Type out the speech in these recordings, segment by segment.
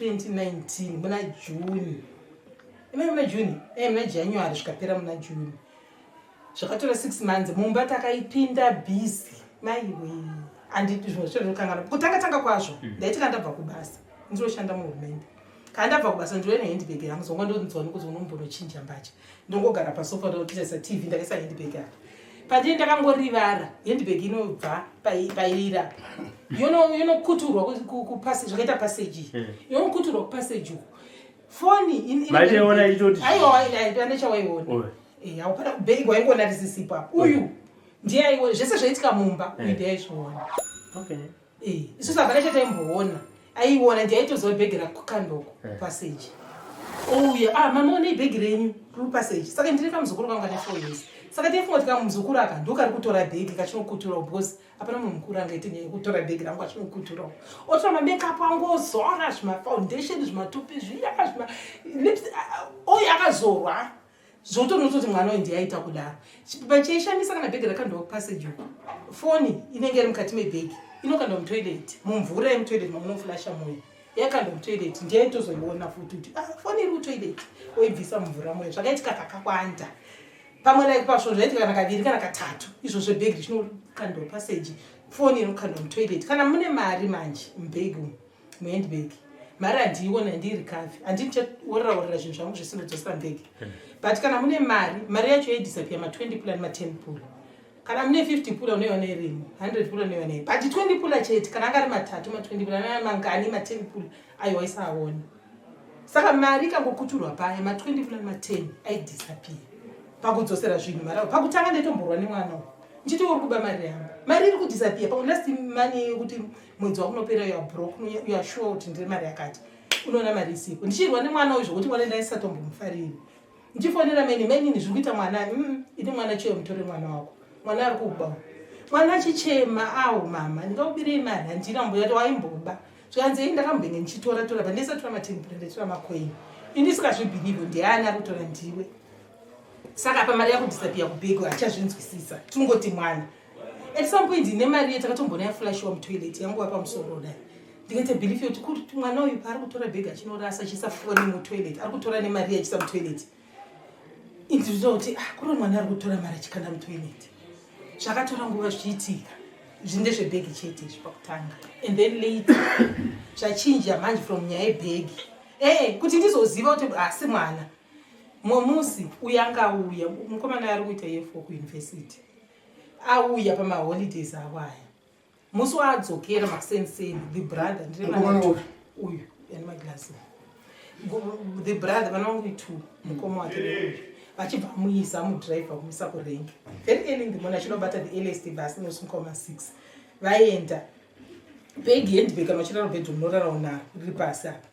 2019 muna June, imai, muna June, muna January, zvikapera muna June. Zvakatora 6 months. Mumba takaipinda busy, maiwe, handidi zvimwe zvicho. Kutanga tanga kwazvo, ndaiti kana ndabva kubasa, ndinoshanda muhurumende, kana ndabva kubasa ndinoe nehandbag yangu, zonga ndonzwa nekuti unombonochinja mbatya, ndongogara pasofa, ndokutarisa TV, ndakaisa handbag apa. Pandii ndakangorivara, handbag inobva pairira, yonokuturwa kupasi, zvakaita passage, yonokuturwa kupassage uku, foni. Maiona ichitoti- Aiwa, anechawaiona. Haupana bhegi, waingoona risisipo apa. Uyu ndiye aiona zvese zvaitika mumba, uyu ndiye aizviona. Isusu hapana chataimboona, aiona, ndiye aitoziva bhegi rakukandoko passage. Ouya, "Ah, mama, onei bhegi renyu riri passage." Saka ndine kamuzukuru kangu kane 4 years, saka taifunga kuti kamuzukuru aka ndokari kutora bhegi kachinokuturawo, because hapana munhu mukuru angaite nyaya yekutora bhegi rangu achinokuturawo, otora mamakeup angu, ozora zvimafoundation, zvimatupi zviya, zvima lips, uyu akazorwa zvotonototi mwana uyu ndiye aita kudaro. Pachaishamisa, kana bhegi rakandwa kupassage uku, foni inenge iri mukati mebhegi inokandwa mutoilet, mumvura yemutoilet mamunoflasha moyo, yakandwa mutoilet, ndiye aitozoiona futi kuti, "Ah, foni iri kutoilet," oibvisa mumvura moyo. Zvakaitika kakawanda, pamwe like pasvo zvaitika kana kaviri kana katatu izvo zvebhegi richinokandwa passage, foni inokandwa mutoilet. Kana mune mari manje mubhegi umu, muhandbag, mari handiiona, handiirecover, handini chaorera orera zvinhu zvangu zvisindodzosera mubhegi. But kana mune mari, mari yacho yaidisappear, ma20 pula nema10 pula. Kana mune 50 pula unoiona irimo, 100 pula unoiona iri, but 20 pula chete, kana anga ari matatu ma20 pula, anga mangani ma10 pula aiwa isaaona. Saka mari ikangokuturwa paya, ma20 pula nema10 aidisappear pakudzosera zvinhu mari. Pakutanga ndaitomborwa nemwana uyu, ndichiti, "Uri kuba mari yangu, mari iri kudisappear." Pamwe last money yekuti mwedzi wakunopera, you are broke, you are sure kuti ndiri mari yakati, unoona mari isipo. Ndichirwa nemwana uyu zvokuti mwana ndaisatombomufaririi. Ndichifonera meni, "Mainini, zviri kuita mwana." Ini mwana chiyo, mutore mwana wako, mwana ari kuba." Mwana achichema, "Awo mama, ndingakubirei mari? Handina mbuya." Waimboba? Zvikanzi, "Ei, ndakambenge ndichitora tora, pandisatora ma10 pula, ndaitora macoin." Ini sikazvibelieve, ndiani ari kutora? Ndiwe. Saka apa mari yakudisappear kubhegi, hachazvinzwisisa, tingoti mwana. At some point ine mari yetakatombona yaflashiwa mutoilet yanguva pamusoro dai, ndikaita belief yekuti kuti mwana uyu paari kutora bhegi achinorasa, achiisa foni mutoilet, ari kutora nemari achiisa mutoilet. Indinoita kuti, ah, kuri mwana ari kutora mari achikanda mutoilet. Zvakatora nguva zvichiitika zvindezvebhegi chete izvi pakutanga, and then later zvachinja manje from nyaya yebhegi, kuti ndizoziva kuti hasi mwana. Mumwe musi uyu angauya mukomana ari kuita year 4 kuuniversity, auya pamaholidays avo aya. Musi waadzokera makuseni, the brother, ndine Mukomana vana upi? Uyu ane maglasi, the brother, vana vangu two, mukoma wake neuyu, vachibva muisa mudhiraivha kumuisa kurank very early in the morning, achinobata the earliest bus inosumuka ma6. Vaenda, bhegi, handbag, kana uchirara bedroom unorarawo naro, riri pasi apa.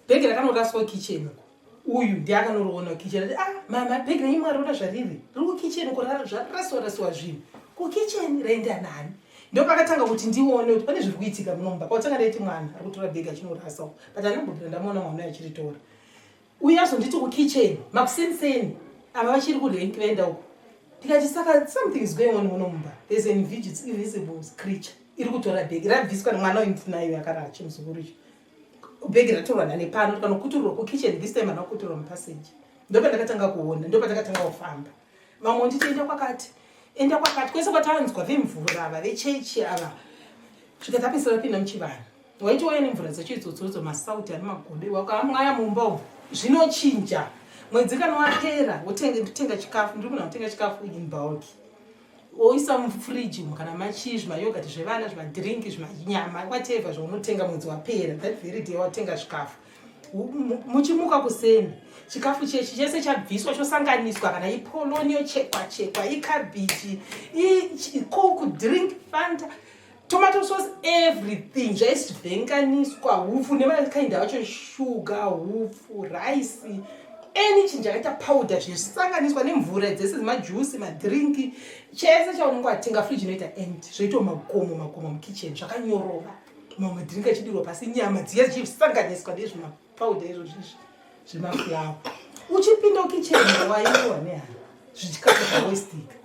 Bhegi rakanoraswa kitchen uko. Uyu ndiye akanoriona kitchen, ati, "Ah, mama, bhegi renyu mwariona zvariri, riri kukitchen uko, zvarasiwa rasiwa zvinhu kukitchen, raenda nani?" Ndo pakatanga kuti ndione kuti pane zviri kuitika munomba. Pakutanga ndaiti mwana ari kutora bhegi achinorasawo, but andambobvira ndamuona mwana uyu achiritora. Uyu azonditi kukitchen makuseniseni, ava vachiri kurank, vaenda uko. Ndikati, "Saka something is going on muno mumba. There's an invisible creature iri kutora bhegi rabviswa nemwana uyu." Ndinayo yakarachi muzukuru icho, bhegi ratorwa nane pano, tikanokuturwa kukitchen. This time hana kukuturwa mupassage. Ndopandakatanga kuona, ndopandakatanga kufamba. Vamwe nditi, "Enda kwakati, enda kwakati," kwese kwatanzwa, vemvura ava, vechechi ava, svika tapesera pinda muchivanhu. Waitouya nemvura dzacho idzodzodzo, masauti ane magodo, wakamwaya mumba umu, zvinochinja. Mwedzi kana wapera, wotenga chikafu, ndiri kuna kutenga chikafu in bulk, woisa mufriji umu, kana machii, zvimayoghurt zvevana, zvimadrink, zvimanyama, whatever zvaunotenga. Mwedzi wapera, that very day watenga zvikafu, muchimuka kuseni, chikafu chechi chese chabviswa, chosanganiswa, kana ipoloni yochekwa chekwa, ikabhichi, Coke, drink, Fanta, tomato sauce, everything zvaisivhenganiswa, hupfu nemakaindi acho, shuga, hupfu, rice, any chinhu chakaita powder, zvisanganiswa nemvura dzese, majuice, madrink, chese chaunenge watenga. Friji inoita empty, zvoitwa magomo magomo mukitchen, zvakanyorova, mamwe madrink achidirwa pasi, nyama dziya dzichisanganiswa nezvimapowder izvozvizvi zvemaflour. Uchipinda ukitchen, waiwa nehana, zvichikafu zvawastika.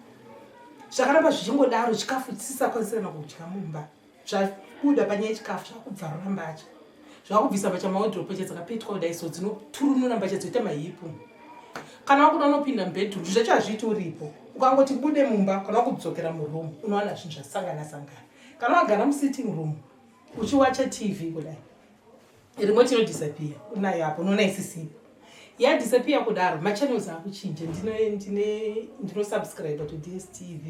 Zvakaramba zvichingodaro, chikafu tisisakwanisirana kudya mumba. Zvabuda panyaya yechikafu, zvakubvarura mbatya. Zvakubvisa mbatya mawardrobe, mbatya dzakapetwa kudai so, dzinoturunura mbatya, dzoita maheap. Kana wakuda unopinda mubedroom, zvinhu zvacho hazviiti uripo. Ukangoti bude mumba kana wakudzokera muroom, unowana zvinhu zvasangana sangana. Kana wagara musitting room uchiwacha TV kudai, remote inodisappear. Unayo apo, unoona isisipo, yadisappear kudaro. Machannels akuchinja. Ndinosubscribe to DStv,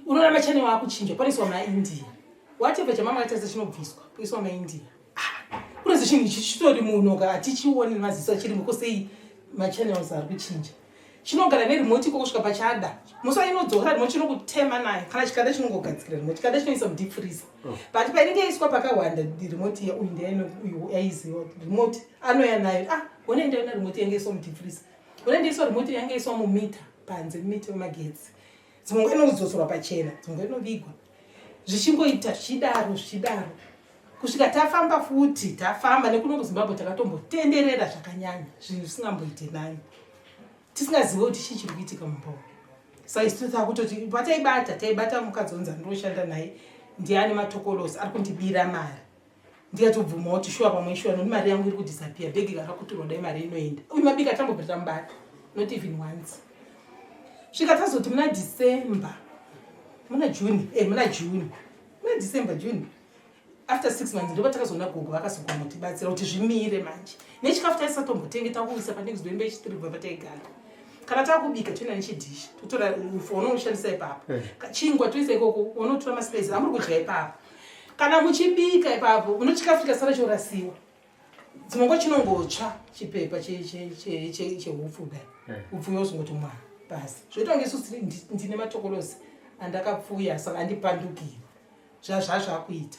unoona machannel akuchinja, panoiswa maIndia. Whatever chamama katarisa chinobviswa, poiswa maIndia. Kunozi chinhu ichi chitori munoka, hatichioni nemaziso achirimo. Kosei machannels ari kuchinja? Chinogara neremote iko kusvika pachada. Musi wainodzokera, remote chinokutema nayo. Kana chikada, chinongogadzikira remote, chikada chinoisa mudeep freezer. But painenge yaiswa pakawanda remote iya, uyu ndiuyu aiziva remote, anoya nayo. Ah, one ndaona remote yange iswa mudeep freezer, one ndaiswa remote yange iswa mumita panze, mumita wemagetsi. Dzimwe nguva inodzosorwa pachena, dzimwe nguva inovigwa, zvichingoita zvichidaro zvichidaro kusvika tafamba futi. Tafamba nekuno kuZimbabwe, takatombotenderera zvakanyanya, zvinhu zvisingamboite nani, tisingazive kuti chii chiri kuitika mumba umu. Saka isu takutoti pataibata, taibata mukadzi onzi andinoshanda naye ndiani, matokolosi ari kundibira mari. Ndikatobvumawo kuti shuwa, pamwe shuwa, nokuti mari yangu iri kudisappear, bhegi rakakuturwa dai mari inoenda. Uyu mabika tambobva tamubata, not even once. Svika tazoti muna December, muna June, muna June, muna December, June, after 6 months, ndo patakazoona gogo vakazogona kutibatsira kuti zvimire manje. Nechikafu taisatombotenge, takuisa panext door, imba yechitiri kubva pataigara. Kana takubika, toenda nechidhishi, totora upfu unoushandisa ipapo, chingwa toisa ikoko, unotora maspace amuri kudya ipapo. Kana muchibika ipapo, unochikafu chikasara chorasiwa. Dzimwe nguva chinongotsva chipepa chehupfu kudai, upfu yozongoti mwa pasi. Zvoita kunge isusu ndine matokolosi andakapfuya, saka andipandukira zvazvakuita.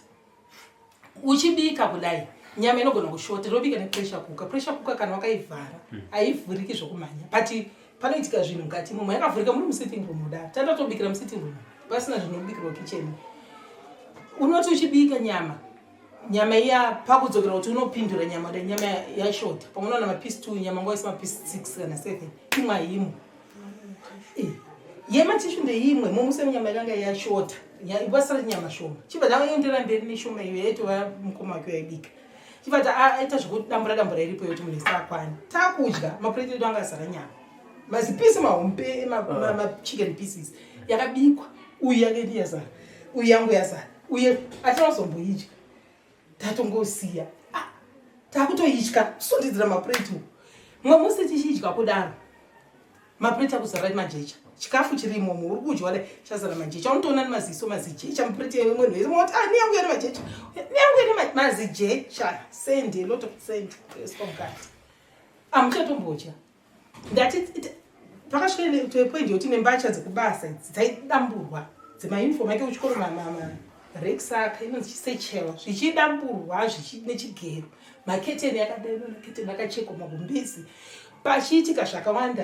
Uchibika kudai, nyama inogona kushota. Tinobika nepressure cooker. Pressure cooker kana wakaivhara haivhuriki zvokumhanya, but panoitika zvinhu mukati imomo. Yakavhurika muri musitting room kudaro, tandatobikira musitting room pasina zvinobikirwa kitchen. Unoti uchibika nyama, nyama iya pakudzokera kuti unopindura nyama kudai, nyama yashota. Pamwe unoona mapieces 2, nyama nguva isa mapieces 6 kana 7, imwe haimo. Yematissue ndeimwe momuse nyama yakanga yashota, wasara nyama shoma. Chibva taendera mberi neshoma iyo yaitova mukoma wake yaibika. Chibva aita zvekudambura dambura iripo yoti munhu isakwana. Takudya, mapureti edu anga azara nyama, mazipieces mahombe, machicken pieces yakabikwa. Uyu yake yazara, uyu yangu yazara, uye hatina kuzomboidya, tatongosiya. Ah, takutoitya sundidzira mapureti uku. Mumwe musi tichidya kudaro, mapureti akuzara majecha. Chikafu chiri imomo, uri kudya dai chazara majecha. Unotoona nemaziso mazijecha mupureti yemwe wese. Moti, ah, neyangu yane majecha, neyangu yane mazijecha, sand, a lot of sand toiswa mukati. Hamuchatombodya. Ndati pakasvika to a point yekuti nembatya dzekubasa idzi dzaidamburwa, dzemauniform ake kuchikoro, marucksack, inonzi chisatchel, zvichidamburwa nechigero, maketeni akadai, maketeni akachekwa magumbezi, pachiitika zvakawanda.